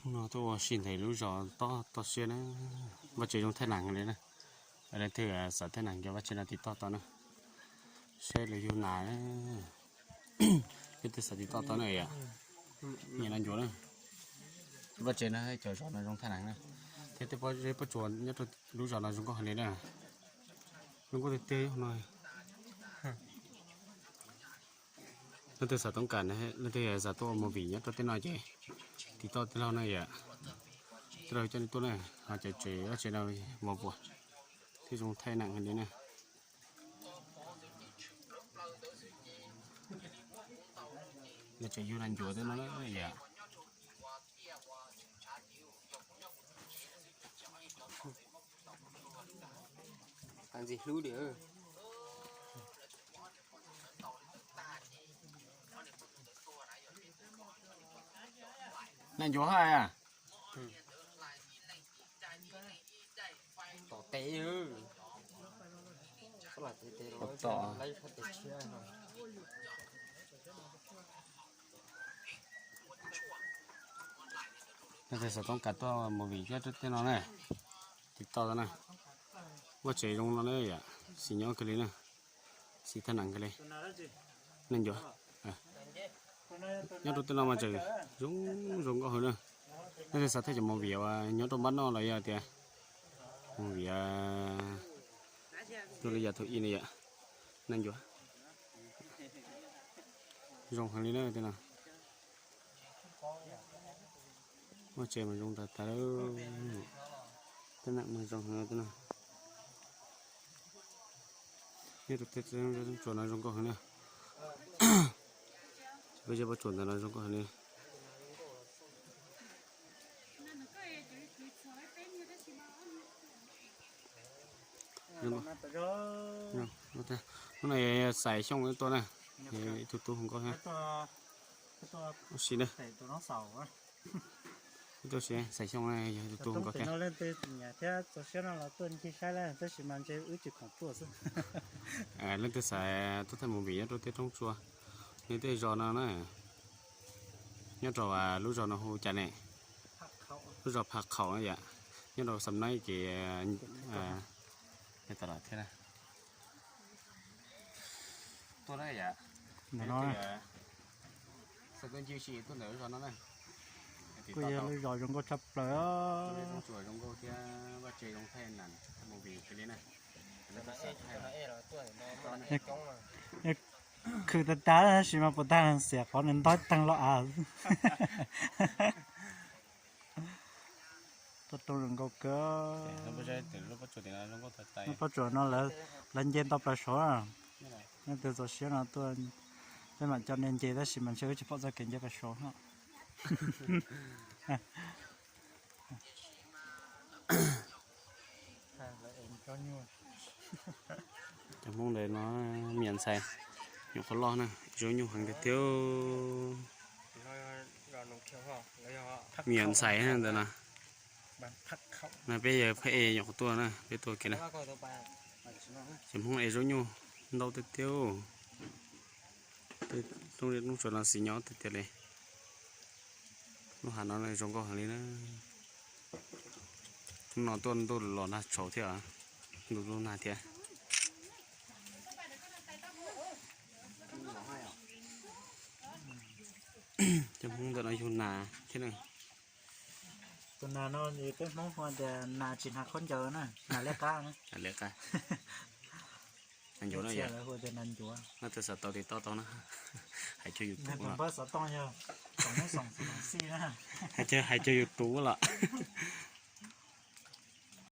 No tuaj ua si ntawm lub zos tob toj siab na, vaj tse zoo thaij nam li na. Leej twg xav thaij nam cov vaj tse no tiv toj tau na, saib lawv yug nas na. Leej twg xav tiv toj tau na yom, nyiam no ncuav na. Vaj tse no cov zos no zoo thaij nam na, thiab tej pob zeb pob tsuas nyob rau lub zos no zoo nkauj heev li na. Zoo nkauj tiag tiag no. Leej twg xav toob kas, leej twg xav tuaj ua movie nyob rau tej no ces tiv toj tij laug na yom. Tij laug coj nej tuaj na, ho cov tsev vaj tse no mos vuas thiab zoo thaij nam heev li na. Lawv tseem yug nas ncuav tej no yom. Ntxim hlub li. Nas ncuav haj. Tom tes, tom. Leej twg xav toob kas tuaj movie nyob rau tej no na, tiv toj tau na. Vaj tsev zoo no na yom, xis nyob kawg li na, xis thaij nam kawg li. Nas ncuav nyob rau tej no mas tseem zoo, zoo nkauj heev na. Leej twg xav thaij cov movie uas nyob rau npab noj los yog tias movie tuaj li yam thaum ub na yom, nas ncuav zoo heev li na tej no. Vaj tse mas zoo tas tas, tej nam mas zoo heev tej no. Nyob rau tej tsuas no zoo nkauj heev na. Peb zej pob tsuas ntawm no zoo nkauj heev li. Hnub no Xais Xyooj tuaj na, ib tug tub hluas nkauj thiab. Ua si na, ib tug Xais Xyooj na yog ib tug tub hluas nkauj thiab. Leej twg xav tuaj thaij movie nyob rau tej roob tsua, nyob tej zos no na, nyob rau lub zos no hu cas ne? Lub zos Phav Khaum na yom, nyob rau Xam Naib ces tas los thiab. Tuaj na yom, xav tuaj ncig ua si tuaj ntawm lub zos no na. Kuj yog lub zos zoo nkauj tshaj plaws. Zoo nkauj thiab vaj tse zoo thaij nam movie kawg li na. Khwv tag tag tab sis mas puas tag xiam qhov nws nto ib teeg los av. Tuaj roob zoo nkauj kawg. Lub pob tsuas no lawv nce ntau plaws saud. Leej twg txaus siab no tuaj, peb mam coj nej nce tab sis mas ntshe wb tsis pom txoj kev nce plaws saud no. Cov Hmoob ntawm no me nyuam ntxhais nyuam qhuav loj na, zaub nyuj heev tiag tiag. Me nyuam ntxhais ntawm no. No peb yog phab ej nyuam qhuav tuaj na, peb tuaj kev na. Cov Hmoob es zaub nyuj ntau tiag tiag. Tej roob zej roob tsuas no xis nyob tiag tiag li. Lub hav no zoo nkauj heev li na. Hnub no tuaj ntuj los nag tshauv thiab, ntuj los nag thiab. Cov Hmoob ntawm no yug nas thiab na. Tus nas no peb Hmoob hu tias nas tsis hnav khaub ncaws na, nas liab qab na. Nas liab qab. Nas ncuav no yog. Leej twg xav tau tiv toj tau na, hais cuag YouTube los. Hais cuag YouTube los.